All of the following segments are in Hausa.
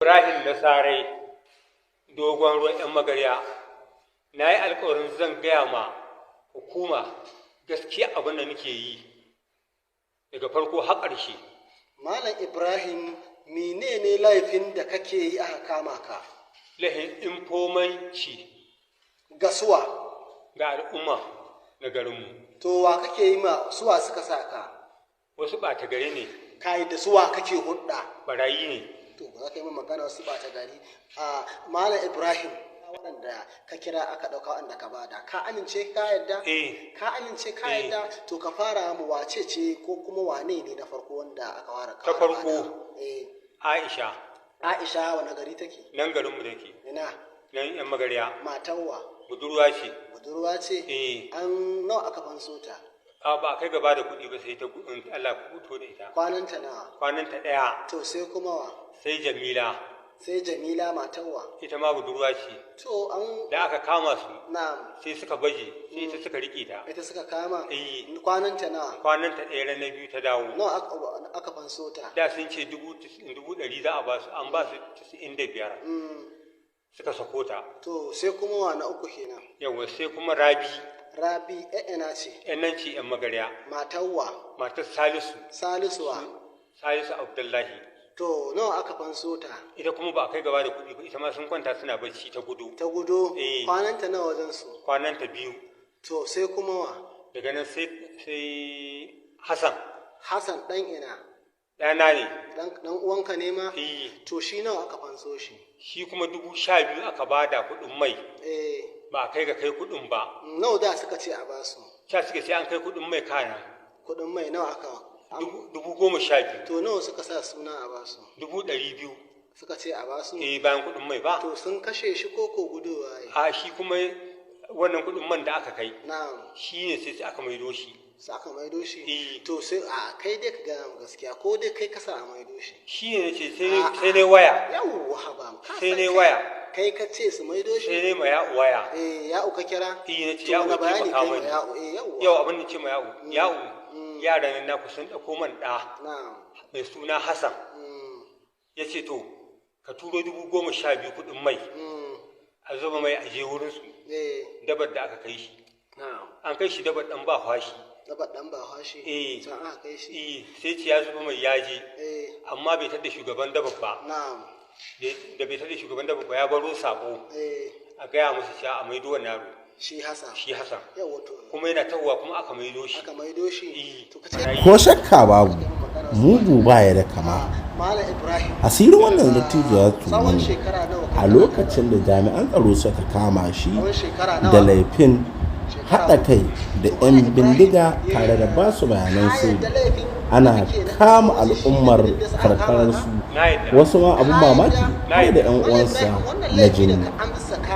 Ibrahim Nasarai, Dogon Ruwa, 'Yan Magarya. Na yi alkawarin zan gaya ma hukuma gaskiya abin da nake yi daga farko har ƙarshe. Malam Ibrahim, menene laifin da kake yi aka kama ka? Lahin infomanci. Gasuwa? Ga al'umma na garinmu. To, wa kake yi ma? Suwa suka sa ka? Wasu ɓata gari ne. Kai da suwa kake hudda? Barayi ne. To, ba za ka yi min magana wasu ɓata gari. A Malam Ibrahim, waɗanda ka kira aka ɗauka, waɗanda ka bada, ka amince, ka yadda? Eh. Ka amince, ka Eh. yadda? To, ka fara mu, wace ce ko kuma wane ne na farko wanda aka fara Ta farko. bada? Eh. Aisha. Aisha, wani gari take? Nan garinmu da ke. Ina? Nan 'Yan Magarya. Matarwa? Budurwa ce. Budurwa ce? Eh. An nawa aka fanso ta? A ba a kai gaba da kuɗi ba, sai ta Allah ku fito da ita. Kwananta nawa? Kwananta ɗaya. To, sai kuma wa? Sai Jamila. Sai Jamila, matarwa? Ita ma budurwa ce. To, an Da aka kama su, na sai suka baje, sai ita suka riƙe ta. Ita suka kama? Eh. Kwananta nawa? Kwananta ɗaya, ranar biyu ta dawo. Nawa aka fanso ta? Da sun ce 100,000 za a ba su, an ba su 95, suka sako ta. To, sai kuma wa na uku kenan? Yawa, sai kuma Rabi. Rabi ina ce? Yan nan ce, 'Yan Magarya. Matarwa? Matar Salisu. Salisuwa? Salisu Abdullahi. To, nawa aka fanso ta? Ita kuma ba a kai gaba da kuɗi ba, ita ma sun kwanta suna bacci ta gudu. Ta gudo? Eh. Kwananta nawa wajen su? Kwananta 2. To, sai kuma wa? Daga nan sai Hassan. Hassan dan ina? Ɗana ne. Dan uwanka ne ma? Eh. To, shi nawa aka fanso shi? Shi kuma 12,000 aka bada kuɗin mai. Eh. Ba a kai ga kai kuɗin ba. Nawa da suka ce a basu? Sha suka sai an kai kuɗin mai kana. Kuɗin mai nawa aka 12,000. To, nawa suka sa suna a basu? 200,000. Suka ce a basu? Eh, bayan kuɗin mai ba. To, sun kashe shi ko ko gudowa ya? A shi kuma wannan kuɗin man da aka kai, Na'am. shi ne sai aka maido shi. Sai aka maido shi? Eh. To, sai a kai dai ka gaya mu gaskiya, ko dai kai kasa a maido shi? Shi ne nace sai ne waya. Yawwa, ba ka Sai san ne waya. Kai ka ce su maido shi? Sai ne ma Ya'u waya. Eh, Ya'u ka kira? Eh, nace To, Ya'u wani bayani taimaka kai ma mani. Ya'u? Eh, yawwa. Yau abin da ce ma Ya'u, Ya'u, yaran nan naku sun ɗauko man ɗa mai suna Hassan. Ya ce to, ka turo 12,000 kuɗin mai, a zuba mai a je wurinsu, dabar da aka kai shi. An kai shi dabar ɗan ba fashi. Dabar ɗan ba fashi? Eh. Can aka kai shi? Eh, sai ce ya zuba mai ya je, amma bai tada shugaban dabar ba. Da bai tada shugaban dabar ba, ya baro sako a gaya musu cewa a maido wannan yaro. Shi Hassan? Shi Hassan. Yawwa, to. Kuma yana tahowa kuma aka maido shi. Aka maido shi? Eh. To, ka ce Ko shakka babu, mugu baya da kama. Malam Ibrahim, Asirin wannan dattijo ya tunu tsawon ne shekara nawa a lokacin da jami'an tsaro suka kama shi Tsawon shekara nawa? da laifin haɗa kai da 'yan bindiga tare da ba su bayanan sirri. Ana kama al'ummar karkararsu, wasu ma abin mamaki har da 'yan uwansa na jini.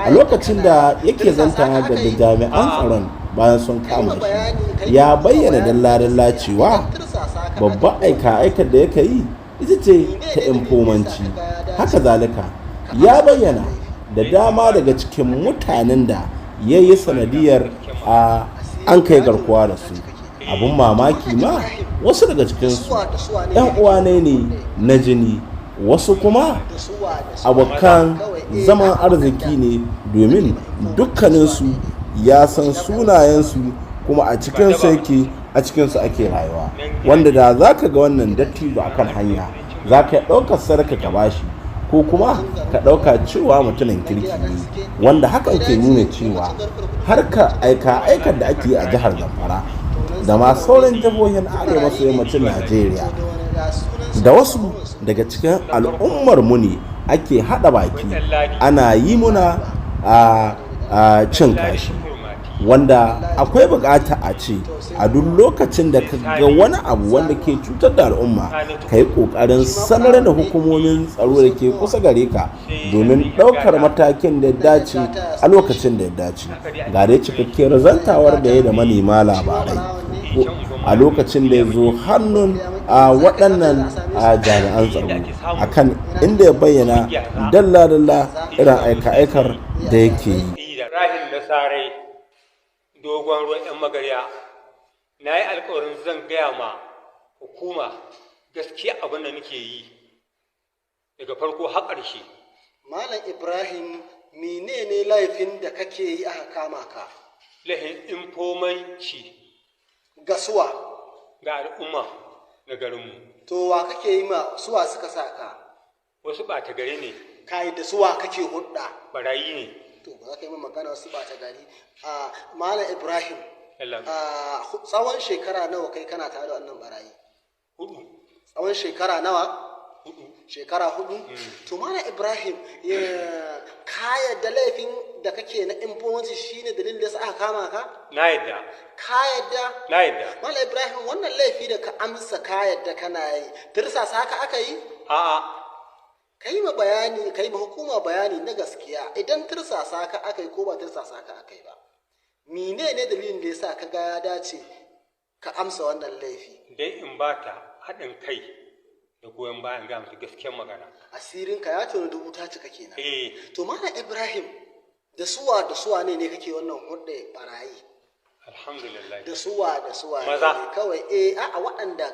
A lokacin da yake zanta da jami'an tsaron bayan sun kama shi, ya bayyana dalla-dalla cewa babban aika-aikar da yake yi ita ce ta infomanci. Haka zalika ya bayyana da dama daga cikin mutanen da ya yi sanadiyar a an kai garkuwa da su. Abin mamaki ma, wasu daga cikinsu 'yan uwa ne na jini, wasu kuma abokan zaman arziki ne, domin dukkaninsu ya san sunayensu, kuma a cikinsu yake, a cikinsu ake rayuwa. Wanda da za ka ga wannan dattijo akan hanya, za ka ɗaukar sadaka ka bashi, ko kuma ka ɗauka cewa mutumin kirki ne, wanda hakan ke nuna cewa harkar aika aikar da ake yi a jihar Zamfara da ma sauran jihohin arewa maso yammacin Najeriya, da wasu daga cikin al'ummar mu ne ake haɗa baki ana yi muna a cin kashi, wanda akwai bukata a ce a duk lokacin da ka ga wani abu wanda ke cutar da al'umma, ka yi kokarin sanar da hukumomin tsaro da ke kusa gare ka domin ɗaukar matakin da ya dace a lokacin da ya dace. Ga dai cikakkiyar zantawar da ya da manema labarai a lokacin da ya zo hannun a waɗannan a jami'an tsaro, akan inda ya bayyana dalla-dalla irin aika-aikar da yake yi. Ibrahim Nasarai, Dogon Ruwa, 'Yan Magarya. Na yi alkawarin zan gaya ma hukuma gaskiya abin da nake yi. Daga farko har ƙarshe. Malam Ibrahim, menene laifin da kake yi aka kama ka? Lahin infomanci. Ga suwa? Ga al'umma na garinmu. To wa kake yi ma, suwa suka sa ka? Wasu ɓata gari ne. Ka yi da suwa kake hudda? Barayi ne. To ba za ka yi min magana wasu ɓata gari. A Malam Ibrahim, Yalla. a tsawon shekara nawa kai kana tare da wannan barayi? 4. Tsawon shekara nawa? 4. Shekara 4? To Malam Ibrahim, ka yadda laifin da kake na infomanci shine dalilin da yasa aka kama ka? Na yadda. Ka yadda? Na yadda. Malam Ibrahim, wannan laifi da ka amsa ka yadda kana yi, tirsasa haka aka yi? A'a. Ka yi ma bayani, ka yi ma hukuma bayani na gaskiya idan tirsasa ka aka yi ko ba tirsasa ka aka yi ba. Mene ne dalilin da yasa ka ga ya dace ka amsa wannan laifi? Dai in ba ta haɗin kai da goyon bayan ga musu gaskiyar magana. Asirinka ya tona dubu ta cika kenan. Eh. To Malam Ibrahim, da suwa ne kake wannan hudda barayi? Alhamdulillah. Da suwa da suwa ne Maza. kawai eh a'a waɗanda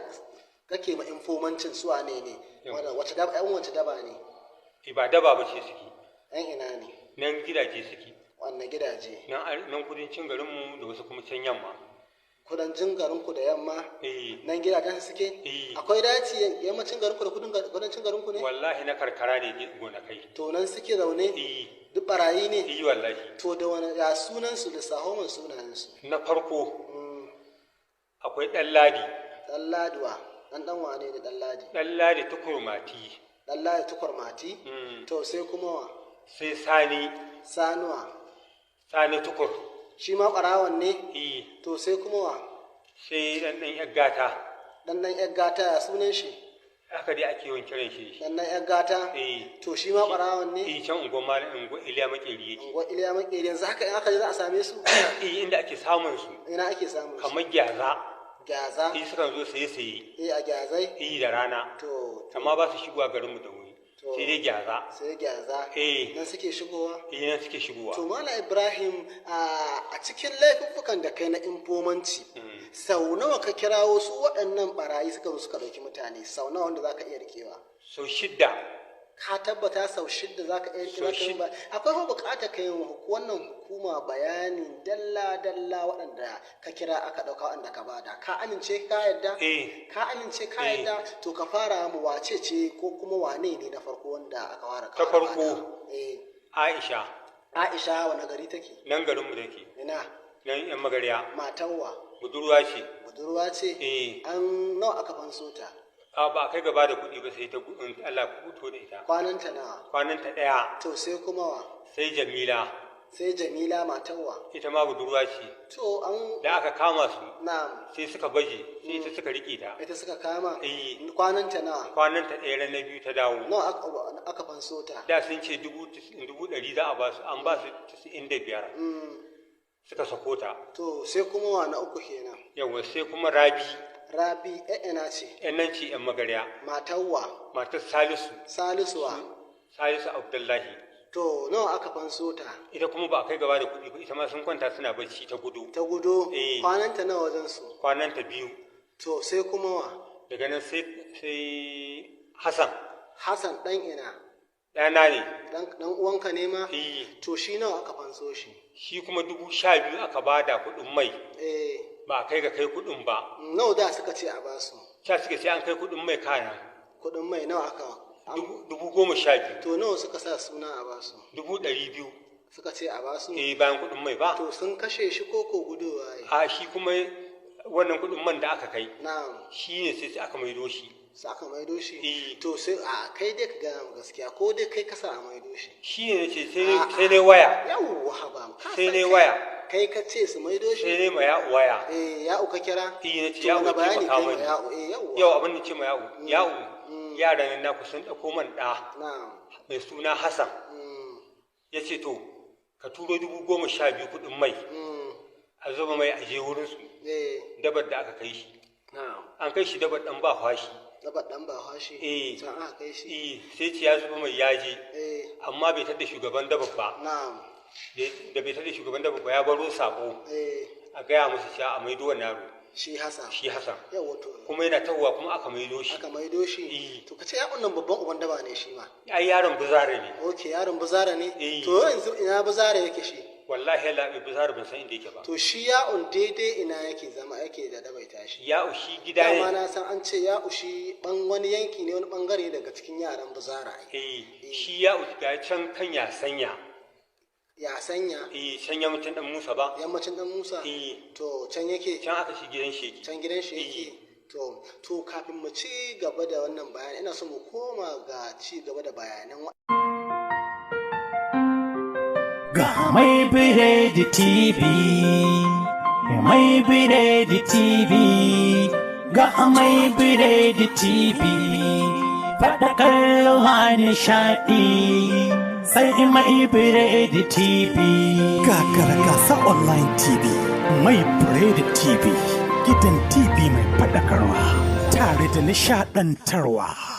kake ma infomancin suwa ne ne? Yau. Wace daba, ƴan wace daba ne? Ba daba ba ce suke. Ƴan ina ne? Nan gidaje suke. Wanne gidaje? Nan kudancin garinmu da wasu kuma can yamma. Kudancin garinku da yamma? Eh. Nan gidajen suke? Eh. Akwai daci yammacin garinku da kudancin garinku ne? Wallahi na karkara ne gonakai. To nan suke zaune? Eh. Duk barayi ne? Eh wallahi. To da wani ya sunan su, lissaho min sunayen su. Na farko akwai Ɗan Ladi. Ɗan Laduwa, ɗan ɗan wane ne Ɗan Ladi? Ɗan Ladi Tukurmati. Ɗan Ladi Tukurmati? To sai kuma wa? Sai Sani. Sanuwa. Sani Tukur. Shi ma ɓarawon ne? Eh. To sai kuma wa? Sai ɗan ɗan ƴar gata. Ɗan ɗan ƴar gata ya sunan shi? Haka dai ake yawan kiran shi. Ɗan ɗan ƴar gata? Eh. To shi ma ɓarawon ne? Eh, can unguwar Malam unguwar Iliya Makeri yake. Unguwar Iliya Makeri, yanzu haka in aka je za a same su? Eh, inda ake samun su. Ina ake samun su? Kamar gyaza. Gyaza? Eh, sukan zo saye saye. Eh, a gyazai? Eh, da rana. To. Amma ba su shigowa garinmu da wuri. To. Sai dai gyaza. Sai gyaza. Eh. Nan suke shigowa? Eh, nan suke shigowa. To Malam Ibrahim, a cikin laifuffukan da kai na infomanci, sau nawa ka kirawo su waɗannan barayi suka zo suka ɗauki mutane? Sau nawa wanda zaka iya rikewa? Sau 6. Ka tabbata sau 6 zaka iya rikewa? Sau ba. Akwai fa buƙatar ka yi wannan hukuma bayanin dalla dalla waɗanda ka kira aka ɗauka waɗanda ka bada. Ka amince ka yadda? Eh. Ka amince ka Eh. yadda? To ka fara mu wace ce ko kuma wane ne na farko wanda aka fara Ta farko. Eh. Aisha. Aisha wani gari take? Nan garinmu take. Ina? Nan yan magarya. Matarwa. Budurwa ce. Budurwa ce? Eh. An nawa aka fanso ta? A ba a kai gaba da kuɗi ba sai ta Allah ku fito da ita. Kwananta nawa? Kwananta 1. To sai kuma wa? Sai Jamila. Sai Jamila matarwa. Ita ma budurwa ce. To an Da aka kama su. Na'am. Sai suka baje, sai ita suka rike ta. Ita suka kama? Eh. Kwananta nawa? Kwananta 1 ran na 2 ta dawo. Nawa aka fanso ta? Da sun ce 100,000 za a ba su, an ba su 95. Suka sako ta. To sai kuma wa na uku kenan? Yawwa, sai kuma Rabi. Rabi ina ce? Yan nan ce yan magarya. Matarwa. Matar Salisu. Salisuwa. Salisu Abdullahi. To nawa aka fanso ta? Ita kuma ba a kai gaba da kuɗi ba, ita ma sun kwanta suna bacci ta gudu. Ta gudu? Eh. Kwananta nawa wajen su? Kwananta 2. To sai kuma wa? Daga nan sai Hassan. Hassan ɗan ina? Ɗana ne. Ɗan uwanka ne ma? Eh. To shi nawa aka fanso shi? Shi kuma 12,000 aka bada kuɗin mai. Eh. Ba a kai ga kai kuɗin ba. Nawa da suka ce a basu? Sha suka sai an kai kuɗin mai kana. Kuɗin mai nawa aka? 12,000. To nawa suka sa suna a basu? 200,000. Suka ce a basu? Eh, bayan kuɗin mai ba. To sun kashe shi ko ko gudowa ya? A shi kuma wannan kuɗin man da aka kai. Na'am. Shi ne sai aka maido shi. Sai aka maido shi? Eh. To sai a kai dai ka gaya mu gaskiya ko dai kai kasa a maido shi. Shi ne nace sai dai waya. Yawwa ba. Sai dai waya. Kai ka ce su maido shi? Sai dai ma ya'u waya. Eh, ya'u ka kira? Eh, nace To ya'u wani bayani taimaka kai ma mani. ya'u? Eh, yawwa. Yau abin da ce ma ya'u. Ya'u yaran nan naku sun ɗauko man ɗa. Na'am. Mai suna Hassan. Ya ce to ka turo 12,000 kuɗin mai. A zuba mai a je wurin su. Eh. Dabar da aka kai shi. Na'am. An kai shi dabar ɗan ba fashi. Dabar ɗan ba fashi? Eh. Can aka kai shi? Eh, sai ce ya zuba mai ya je. Eh. Amma bai tada shugaban dabar ba. Na'am. Da bai tada shugaban dabar ba ya baro sako. Eh. A gaya musu cewa a maido wannan yaro. Shi Hassan. Shi Hassan. Yawa, to. Kuma yana tahowa kuma aka maido shi. Aka maido shi? Eh. To, ka ce ya'un nan babban uban daba ne shi ma? Ai yaron Buzare ne. Ok, yaron Buzara ne? Eh. To, yanzu ina Buzara yake shi? Wallahi laɓe, Buzare ban san inda yake ba. To, shi ya'un daidai ina yake zama, yake da dabaita shi? Ya'u shi gida Dama ne. na san an ce ya'u shi ban wani yanki ne, wani bangare daga cikin yaran Buzara ai. Eh, shi ya'u ga can kan ya sanya. Ya sanya? Eh, can ya mutum Dan Musa ba. Yammacin Dan Musa? Eh. To, can yake? Can aka shi gidan sheki. Can gidan shi yake. To, kafin mu ci gaba da wannan bayani, ina so mu koma ga ci gaba da bayanan Ga Mai Biredi TV, Mai Biredi TV, ga Mai Biredi TV, faɗakar ruwa nishaɗi, sai Mai Biredi TV. Gagara Gasa Online TV, Mai Biredi TV, gidan TV mai faɗakarwa, tare da nishaɗantarwa.